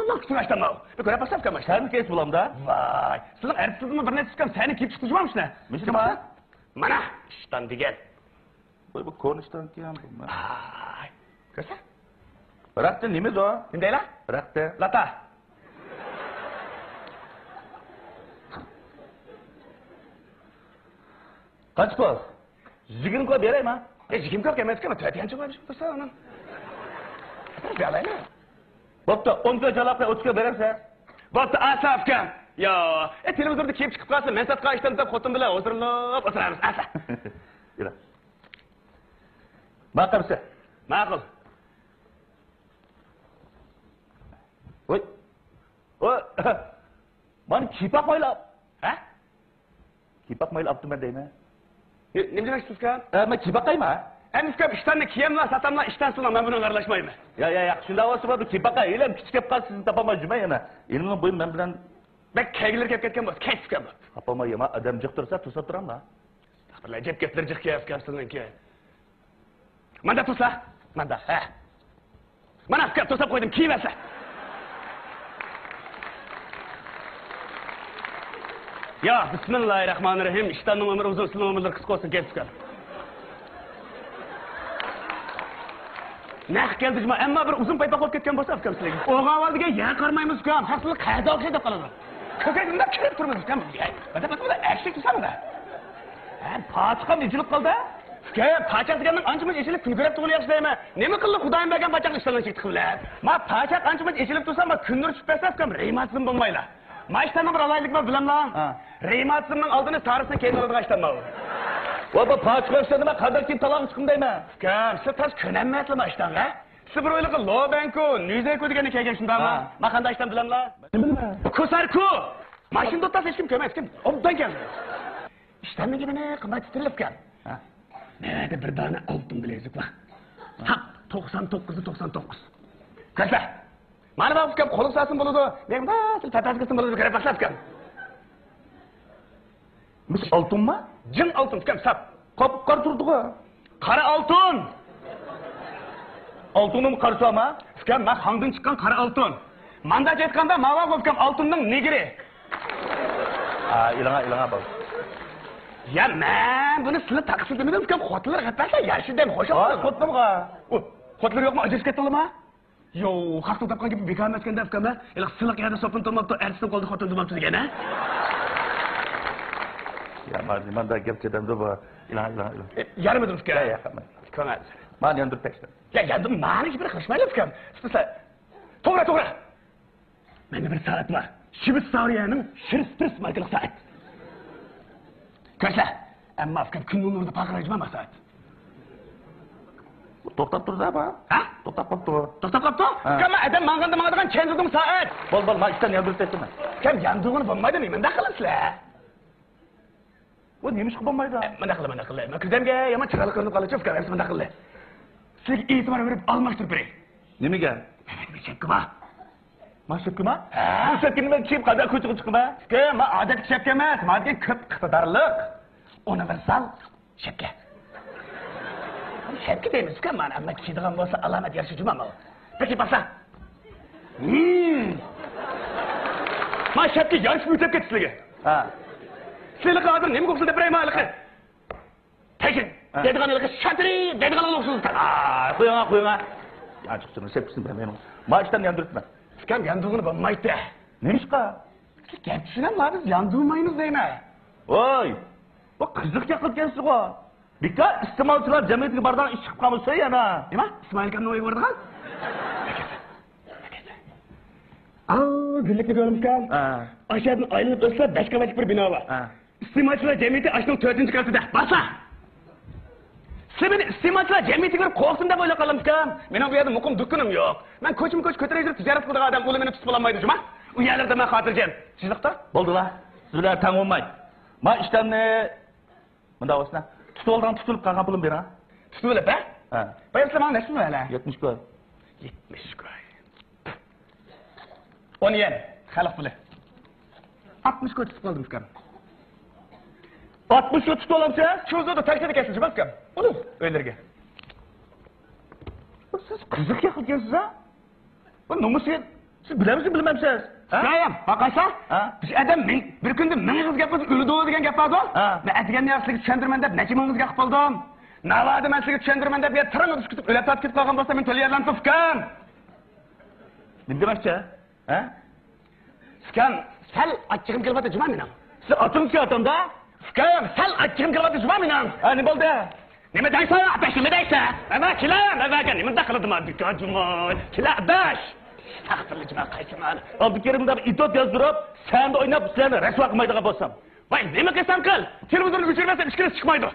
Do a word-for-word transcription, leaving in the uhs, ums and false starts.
لىللا، كۈچۈڭ ئاشتانما. بىر كۆرۈپ باشلاپ كەلمەشتە. سەن كەيس بولامدا؟ ۋاي، سىزنىڭ ئەرتىسىزمۇ بىر نەچچە سۇكام سەنى كىيىپ چىقتى جۇمامىشنە. مىشىما؟ مانا، ئىشتان دېگەن. ۋاي، بۇ كونا ئىشتان ئىكەن بۇ. ئاي، كۆرسە. رەختە نېمە زو؟ نېمە دەيلا؟ رەختە. لاتا. قانچە پۇل؟ يىگىرمە كوي بېرەيمۇ؟ ئە، يىگىرمە كوي ئەمەسكەن، تۆت يۈەنچە قويۇپ تۇرسا ئۇنىڭ. بېرەيلى. بوپتۇ، ئون كوي جالاپ قوي، ئوتتۇز كوي بېرەمسەن؟ بوپتۇ، ئاسا ئۇكام. يا، ئە، تېلېۋىزوردا كىيىپ چىقىپ قالسا، مەن ساتقان ئىشتان دەپ خوتۇن بىلەن ھۇزۇرلۇق ئولتۇرىمىز، ئاسا. يۈرە. ماقۇلسە. ماقۇل. ۋاي. ۋاي. مانا كىيىپ باقمايلا. ھە؟ كىيىپ باقمايلا ئاپتىمەن دەيمەن. نېمە دېمەكچىسىز ئۇكام؟ ئە، مەن كىيىپ باقايما؟ ئەمىسە ئۇكام، ئىشتاننى كىيەملا ساتاملا، ئىشتان سۇنىڭ، مەن بۇنىڭغا ئارىلاشمايمەن. يا، يا، ياخشى، شۇنداق بولسا بولدى. كېيىپ باقاي، ھېلىم كىچىك كېلىپ قالسا سىزنى تاپالماي جۈمە يەنە. ھېلىمنىڭ بويى مەن بىلەن. بەك كەيگىلىرى كېلىپ كەتكەن بولسا، كەچ ئۇكام. تاپالماي يامان ئادەم جىق تۇرسا، توساپ تۇراملا. ئەستەغپۇرۇللا، ئەجەب گەپلىرى جىق كېلىپ ئۇكام سىزنىڭكى. ماندا توسلا. ماندا، ھە. مانا، ئۇكام، توساپ قويدۇم، كىيىۋەرسە. يا، بىسمىللاھىررەھمانىررەھىم. ئىشتاننىڭ ئۆمرى ئۇزۇن، سىلىنىڭ ئۆمۈرلىرى قىسقا بولسۇن، كەچ ئۇكام. نەق كەلدى جۇما، ئەمما بىر ئۇزۇن پايپاق بولۇپ كەتكەن بولسا، ئۇكام، سىلەرگە. ئوغا ئاۋال دېگەن يەر قارىمايمىز، ئۇكام. خەق سىلى قەدە ئوخشايدۇ دەپ قالىدۇ. كۆكرەكنى مۇنداق كىرىپ تۇرىمىز، ئۇكام. يا، مانا، مانا، ئەرشەك تۇرساڭ-دە. ھە، پاچىقام ئېچىلىپ قالدى. ئۇكام، پاچاق دېگەننىڭ ئانچە-مۇنچە ئېچىلىپ، كۈلدۈرەپ تۇرغىنى ياخشى دەيمەن. نېمە قىلدى خۇدايىم بەرگەن پاچاقنى ئىشتاننىڭ چېكىتى بىلەن؟ ما پاچاق ئانچە-مۇنچە ئېچىلىپ تۇرسا، ما كۈندۈر چۈشۈپ بەرسە، ئۇكام، رېماتىزم بولمايلا. ما ئىشتاننىڭ بىر ئالاھىدىلىكى بار بىلەملا؟ ھە. رېماتىزمنىڭ ئالدىنى تارىسىنى كەينىگە ئالىدىغان ئىشتان ما ئۇ. ۋا، بۇ پاچىق ئىشتان نېمە، قانداق كىيىپ تالاغا چىقىم دەيمەن؟ ئۇكام، سىز تاس كۆنەلمەيسىلەر ما ئىشتانغا. سىز بىر ئويلىغىن، لوبەنكو، نۈزەيكو دېگەننى كىيگەن شۇنداقمۇ؟ ھە. ما قانداق ئىشتان بىلەملا؟ نېمە بىلىمەن؟ كوساركو! ماشىنا دوتتاس ھېچكىم كۆرمەس، كىم ئوبدان كەلدى. ئىشتاننىڭ گېپىنى قىلماي تىتىرلەپ كەل. ھە. نەدە بىر دانە ئالتۇن بىلەزۈك بار. ھە. تاپ توقسان توققۇز توقسان توققۇز. كۆرسە. مانا بار ئۇكام، قولغا سالسىمۇ بولىدۇ. مەن بار سىل پەپەس قىلسىمۇ بولىدۇ، كۆرۈپ باقسا ئۇكام. مۇشۇ ئالتۇنمۇ؟ جىڭ ئالتۇن ئۇكام، ساپ. قاپقارا تۇرىدىغۇ. قارا ئالتۇن. ئالتۇننىمۇ قارىساما؟ ئۇكام، مەن خاڭدىن چىققان قارا ئالتۇن. مانداق ئېيتقاندا، ماۋا ئۇكام ئالتۇننىڭ نېگىرى. ئا، ئېلىڭا، ئېلىڭا بول. يا، مەن بۇنى سىلى تاقىسىز دېمىدىم ئۇكام، خوتۇنلار غەپ بەرسە يارىشى دەم خوش. ئا، خوتۇنغا. ئۇ، خوتۇنلار يوقمۇ؟ ئاجرىشىپ كەتتىڭلارمۇ؟ يو، خەقنىڭ تاپقان گېپى بىكارمۇ ئەتكەندە ئۇكام، ھە؟ ھېلىقى سىلىق يەردە سوپۇن تۇرماپتۇ، ئەرتىسىنىڭ قولىدا خوتۇن تۇرماپتۇ دېگەن، ھە؟ يا، مانا نېمانداق گەپ كېتەمدۇ بۇ؟ ئىلاھ، ئىلاھ، ئىلاھ. ئە، يارىمىدىم ئۇكا. يا، يا، قاقماي. كۆڭۈل. مانا ياندۇرۇپ تەكشۈرۈڭ. يا، ياندۇرۇپ، مانا بىر قىلىشمايلى ئۇكام. توغرا، توغرا. مەندە بىر سائەت بار. شىۋېتسارىيەنىڭ شىرستىرس ماركىلىق سائەت. كۆرسە، ئەمما ئۇكام كۈننىڭ نۇرىدا پارقىرايدۇ ما سائەت. توختاپ تۇرسا بار. ھە؟ توختاپ قاپتۇ. توختاپ قاپتۇ؟ ھە. ئۇكام، مەن ئادەم ماڭغاندا ماڭىدىغان چەنزىدىڭ سائەت. بول، بول، ما ئىشتان ياندۇرۇپ تەكشۈرمە. ئۇكام، ياندۇرغىنى بولمايدۇ، مۇنداق قىلىسىلەر. بۇ نېمە ئىشقا بولمايدۇ؟ ئە، مانداق قىلە، مانداق قىلە. مەن كۆزەمگە يامان چىرايلىق كۆرۈنۈپ قالىدۇ، ئۇكام، ئەمىسە مانداق قىلە. سىزگە ئېتىبار بېرىپ ئالماشتۇرۇپ بېرەي. نېمىگە؟ مەن بىر شەپكە بار. ما شەپكىما؟ ھە. بۇ شەپكىنى مەن كىيىپ قانداق كۆچىگە چىقىمەن؟ ئۇكام، ما ئادەتتىكى شەپكە ئەمەس، ما دېگەن كۆپ ئىقتىدارلىق. ئۇنىۋېرسال شەپكە. شەپكە دەيمىز ئۇكام، مانا ئەمما كىيىدىغان بولسا ئالامەت يارىشىدۇ جۇما ماۋۇ. بىر كىيىپ باقسا. ھىم. ما شەپكە يارىشىپ ئۆتۈپ كەتتى سىلىگە. ھە. سىلىقى ھازىر نېمە قوپسا دەپ بېرەي ما ھېلىقى؟ تەگسىن. ھە. دەيدىغان ھېلىقى شاترى دەيدىغان ئوخشىدى. ئا، قويۇڭا، قويۇڭا. يانچۇقچىنىڭ شەپكىسىنى بەرمەيمەن. ما ئىشتان ياندۇرۇپمەن. ئۇكام، ياندۇرغىلى بولمايتتى. نېمىشقا؟ گەپ چۈشىنەملا، بىز ياندۇرمايمىز دەيمەن. ۋوي، بۇ قىزىق گەپ قىلىدىكەنسىزغۇ. بىكار ئىستېمالچىلار جەمئىيىتىگە بارىدىغان ئىش چىقىپ قالمىسا يەنە. نېمە؟ ئىسمائىل ئاكامنىڭ ئۆيىگە بارىدىغان؟ ئاۋۇ گۈللۈكنى كۆرۈمكەن. ھە. ئاشۇ يەردىن ئايلىنىپ ئۆتسە، بەش قەۋەتلىك بىر بىنا بار. ھە. ئىستېمالچىلار جەمئىيىتى ئاشۇنىڭ تۆتىنچى قەۋىتىدە. بارسا! سىلەر مېنى ئىستېمالچىلار جەمئىيىتىگە كىرىپ قورقسۇن دەپ ئويلاپ قالدىمكەن؟ مېنىڭ بۇ يەردە مۇقىم دۇكىنىم يوق. مەن كوچىمۇ كوچا كۆتۈرەي يۈرۈپ تىجارەت قىلىدىغان ئادەم، ئۇلار مېنى تۇتۇپ بولالمايدۇ جۇما. ئۇ يەرلەردە مەن خاتىرجەم. شۇنداقتا؟ بولدىلا. سىز بىلەن تەڭ بولماي. ما ئىشتاننى مۇنداق بولسۇن، تۇتۇۋالغان، تۇتۇلۇپ قالغان پۇلۇمنى بېرىڭ. تۇتۇۋېلىپ، ھە؟ ھە. بايام سىلەر ماڭا نەچچە پۇل بەرلە؟ يەتمىش كوي. يەتمىش كوي. ئون يەن، خەلق پۇلى. ئاتمىش كوي تۇتۇپ قالدىم، ئۇكام. ئاتمىش كوي تۇتۇۋالامسەن؟ شۇ زوردا تاكسىدا كەتسە جۇما، ئۇكام. ئۇلۇغ ئۆيلىرىگە. سىز قىزىق گەپ قىلىپ كەلسىز، ھە؟ بۇ نومۇسىيەت، سىز بىلەمسىز، بىلمەمسىز؟ ھە؟ يا، يا، باقايسا، ھە؟ بىز ئادەم مىڭ، بىر كۈندە مىڭ ئېغىز گەپ قىلسا ئۆلىدۇ دېگەن گەپ باردۇ. ھە. مەن ئەتىگەننى سىزگە چۈشەندۈرىمەن دەپ نەچچە مىڭ ئېغىز گەپ قىلىپ بولدۇم. ناۋادا مەن سىزگە چۈشەندۈرىمەن دەپ يا تىرىڭ ئۈزۈپ كېتىپ ئۆلۈپ تارتىپ كېتىپ قالغان بولسا مېنى تۆلىيەلەمسىز ئۇكام؟ نېمە دېمەكچى؟ ھە؟ ئۇكام، سەل ئاچچىقىم كېلىۋاتىدۇ جۇما مېنىڭ. سىز ئاتىڭىزچە ئاتامدا؟ ئۇكام، سەل ئاچچىقىم كېلىۋاتىدۇ جۇما مېنىڭ. ھە، نېمە بولدى؟ نېمە دەيسەن، ئاداش، نېمە دەيسەن؟ مانا كېلە، مانا كېلە، نېمە دەخلى دېما، دۇكان جۇما. كېلە، ئاداش. ئەستەغپۇرۇللا جۇما، قايسى مانا؟ ئابدۇكېرىم دەپ ئېتوت يازدۇرۇپ، سەھنىدە ئويناپ، سىلەرنى رەسۋا قىلمايدىغان بولسام. ۋاي، نېمە قىلساڭ قىل، تېلېۋىزورنى ئۆچۈرمەسەم ئىچكىرىسى چىقمايدۇ.